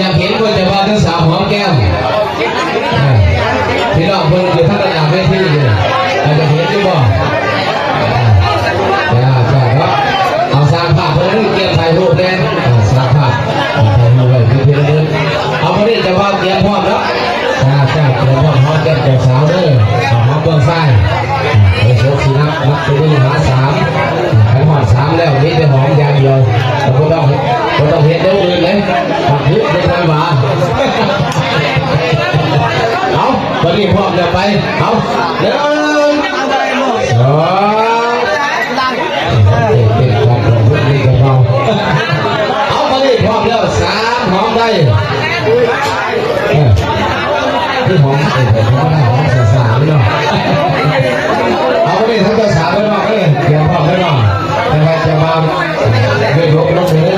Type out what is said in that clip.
ຢາກເຫັນບໍ່ ເຈົ້າບ່າວເຈົ້າສາວຫອມແກ້ມ? ເອີ ພີ່ນ້ອງເພິ່ນຢູ່ທາງດ້ານເວທີຢູ່ ຢາກເຫັນຢູ່ບໍ່? ເອີ ເອົາ ຊ່າງພາບເພິ່ນກຽມຖ່າຍຮູບແດ່ ເອີ ຊ່າງພາບ ເອົາຖ່າຍຮູບໄວ້ເປັນທີ່ລະລຶກ. ເອົາ ບັດນີ້ເຈົ້າບ່າວກຽມພ້ອມແລ້ວ ເອີ ເຈົ້າກຽມພ້ອມຫອມແກ້ມເຈົ້າສາວເດີ ເອົາຫອມເບື້ອງຊ້າຍ. ໄປໂຊກຊິນັບ ນັບໄປເບິ່ງຫາສາມ ຄັນຮອດສາມແລ້ວ ມີແຕ່ຫອມຢ່າງດຽວ ບໍ່ຕ້ອງ ບໍ່ຕ້ອງເຮັດແນວອື່ນເດ້ ຫອມຄືເປັນທາງຫວາ. ເອົາ ບັດນີ້ພ້ອມແລ້ວໄປ ເອົາ ໜຶ່ງ ສອງ ເຕັ້ນຂອງເພິ່ນນີ້ກໍເບົາ. ເອົາ ບັດນີ້ພ້ອມແລ້ວ ສາມ ຫອມໄດ້. ເອີ ຄືຫອມ ເອີ ຫອມໄດ້ ຫອມສາວໆເນາະ. ເອົາ ບັດນີ້ທັງເຈົ້າສາວເດີນ້ອງເອີຍ ກຽມພ້ອມເດີນ້ອງ ແຕ່ວ່າຈະມາເດີນລົງເດີ